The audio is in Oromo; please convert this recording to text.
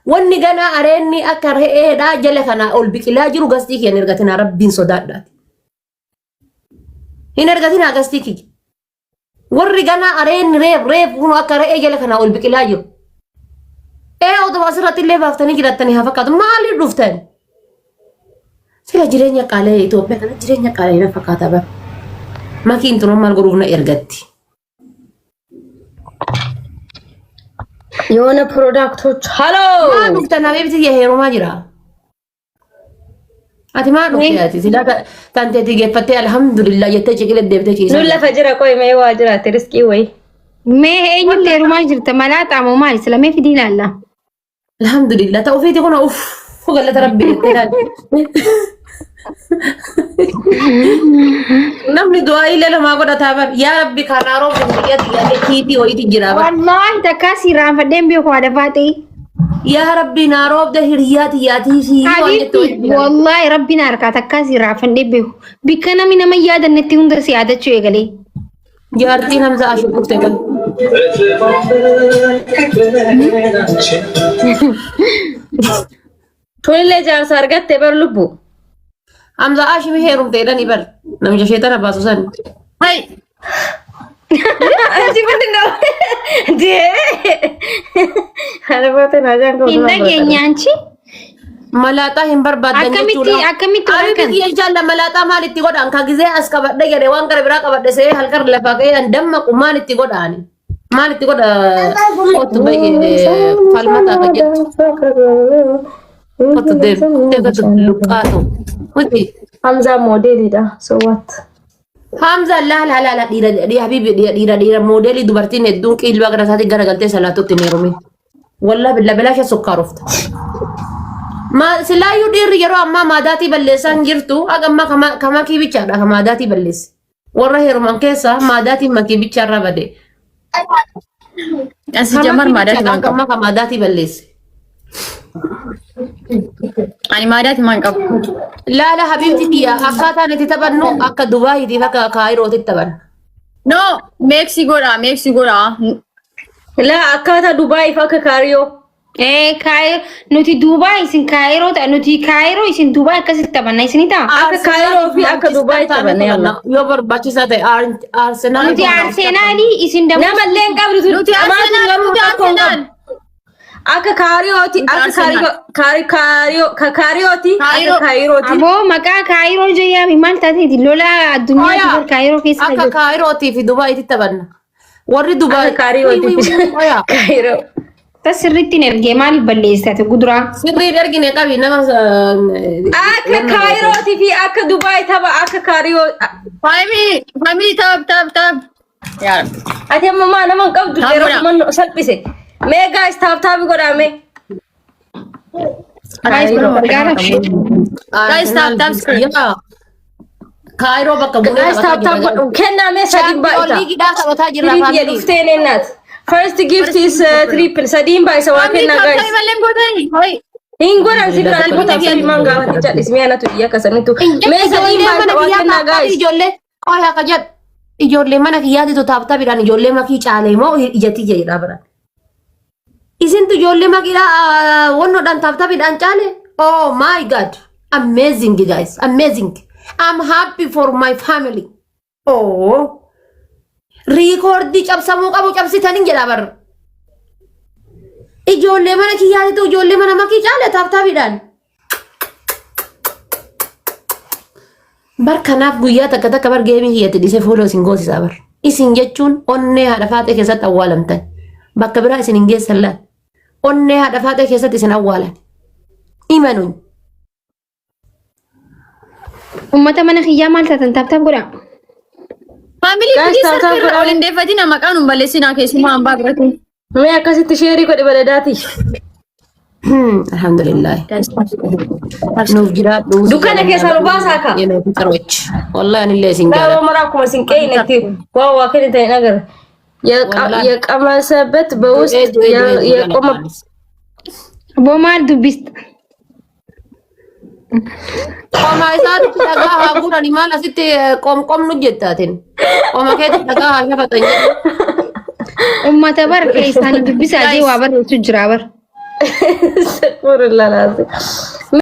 Wanni ganaa areenni akka re'eedhaa jala kanaa ol biqilaa jiru gastii kiyya hin ergatinaa rabbiin sodaadhaati. Hin ergatinaa gastii kiyya. Warri ganaa areenni reef reef kun akka re'ee jala kanaa ol biqilaa jiru. Ee oduma asirratti illee baaftanii jiraattanii haa fakkaatu. Maaliif dhuftan? Sila jireenya qaala'ee Itoophiyaa kana jireenya qaala'ee na fakkaata bara. Makiin tun maal godhuuf na ergatti. የሆነ ፕሮዳክቶች ሀሎ Maal dhuftan habiibti kiyya heerumaa jira. Ati maal dhufte ati? Sila tanteetii geeffattee alhamdulillah jettee ciqilee deebitee ciisaa. ኑን ለፈ ጅራ ቆይ mee waa jiraate riskii wayi Mee eenyutti heerumaa jirta? Malaa xaamoo maali? Sila mee fidii ilaalla. Alhamdulillah ta'u ofiiti kun uff galata rabbi jettee ilaalti. Namni du'aa illee namaa godhataa bar yaa rabbi kanaa roobni biyya xiyyaatee kiitii wayiitu jira bar. Wallaahi takkaa si irraanfadheen beeku haadha faaxee. Yaa rabbi naa roobde hiriyaa xiyyaatii fi waan jettu Habiibti wayii jira. wallaahi rabbiin harkaa takkaa si irraanfadheen beeku. Bikka namni nama hin yaadannetti hunda si yaadachuu eegalee. Jaartiin Hamza Ashir dhufte bar. Tunillee jaarsa argatte bar lubbu. Hamza Ashim heerumte jedhanii bar namicha sheexana baasu san. Hai. አንቺ ምንድን ነው እንዴ? አለባተን አጃን Hin dhageenye anchi. Malaaxaa hin barbaaddan Akkamitti jechuudha. akkamitti Abi harkan? biyya inshaalla malaaxaa maal itti godhan ka gizee as qabadhe jedhe waan gara biraa qabadhe se'ee halkan lafaa ka'ee an dammaqu maal itti godhaani? Maal itti godha kottu baay'ee falmataa ka jettu kottu deemu kottu luqqaatu. Hundi ሀምዛ ሞዴሊዳ so what Hamza laala laala dhiira dhiira habibi dhiira dhiira dhiira moodeelii dubartiin hedduun qiilbaa gara isaatii gara galtee salaatutti hin heerumin. Wallah billa bilaasha sukkaarofta. Ma silaayyuu dhiirri yeroo ammaa maadaatii balleessaa hin jirtu haga ammaa kama kama kiibichaadha ka maadaatii balleesse. Warra heeruman keessaa maadaatiin makii bichaarraa bade. Asi Kama jamar maadaati kiibichaadha maan haga qabu. ammaa ka maadaatii balleesse. Ani maadaati maan qabu. Laala habiibti tiyya akkaataan itti taphannu akka Dubaayiitiif akka Kaayirootitti taphanna. No, meeksi godha, meeksi godha. La akkaataa Dubaayiif akka Kaariyoo. Ee Kaayiroo nuti Duubaay isin Kaayiroo ta'a nuti Kaayiroo isin Duubaay akkasitti taphanna isin ta'a. Akka Kaayiroo fi akka Dubaay taphanne yalla. Yoo barbaachisaa ta'e Arsenaal. Nuti Arseenaalii isin dammoo Namallee hin qabdu tun. Nuti Amaatu Arsenaal, garuu nuti rakkoo hin Arsenaal. qabdu. Akka Kaariyooti, Nuti akka Arsenaal. Kaariyoo, Kaariyoo, Kaariyooti, akka Kaayiroo. Kaayirooti. Aboo maqaa Kaayiroo jeeyaami maal taateeti lola addunyaa Oyaa bar Kaayiroo keessa akka jiru. Kaayirootii fi Dubaayitti taphanna. Warri Dubaay. Akka Kaariyooti. Oyaa Kaayiroo. Tas sirriitti hin ergee maaliif balleessate guduraa? sirriin ergine qabi nama. Akka Kaayirooti fi akka Dubaay tapha akka Kaariyoo. Family, family tap tap tap. Yaa Rabbi. Ati amma maa nama hin qabdu Taap yeroo godhaa. mannu salphise. Mee guys taap taapi godhaa mee. Guys gargaara. Guys, tap tap screen. Yaa Kaayiroo bakka bu'ee Guys taphataa taap taap jira. godhu. Kennaa mee sadiin Chaampiyoon baay'ata. liigiidhaa taphataa jirra Three faamilii. dhuftee nennaat. First gift is triple. Sadiin baay'isa waa Family kennaa tap guys. tap malee gootani. Hoi. Hin godhan si biraan goota fi maan gaafate callismee anatu iyya akkasanitu. Mee sadiin Ijoollee baay'isa mana waa kiyyaa kennaa taaptaapii guys. ijoollee qoyaa akka jedhu ijoollee mana kiyyaatitu taaptaapiidhaan ijoollee makii caalee moo ijatti jedhaa biraan. Isintu ijoollee makiidhaa wannoodhaan taaptaapiidhaan caale? Oh my God! Amazing guys! Amazing! I'm happy for my family. Oh! Riikoordii cabsamuu qabu cabsitanii jedhaa barra. Ijoollee mana kiyyaatitu ijoollee mana makii caale taaptaapiidhaan. Bar kanaaf guyyaa takka takka bar geemii kiyyatti dhiisee fuula isin goosisaa bar. Isin jechuun onnee haadha faaxee keessatti awwaalamtan. Bakka biraa isin hin geessan laal. Onnee haadha faaxee keessatti isin awwaalan. Imanuun. Uummata mana kiyyaa maal taatan taap taap godhaa. Family Guys, please tap tap harka irra godhaa. ol hin deeffatina maqaan hin balleessinaa keessumaa hambaa biratti. Mee akkasitti sheerii godhi bareedaati. Alhamdulillah. Nuuf jiraadhu. Dukkana keessaa nu baasaa ka. Yenoo fixaroch. Wallahi anillee isin Nama jaaladha. maraa akkuma isin qeeynetti waa waa kennitan hin agarre. Wallahi. የቀመሰበት በውስጥ Du'ee du'ee du'ee isin የቆመ jaaladha. Aboo maal dubbista? Qoma isaatti dhagaa haa guurani maal asitti qomqomnu jettaatin. Qoma keetti dhagaa haa shafatan jedhu. Uummata bar keessaan dubbisaa jee waa barreessu jira bar. Astaghfirullah laazim.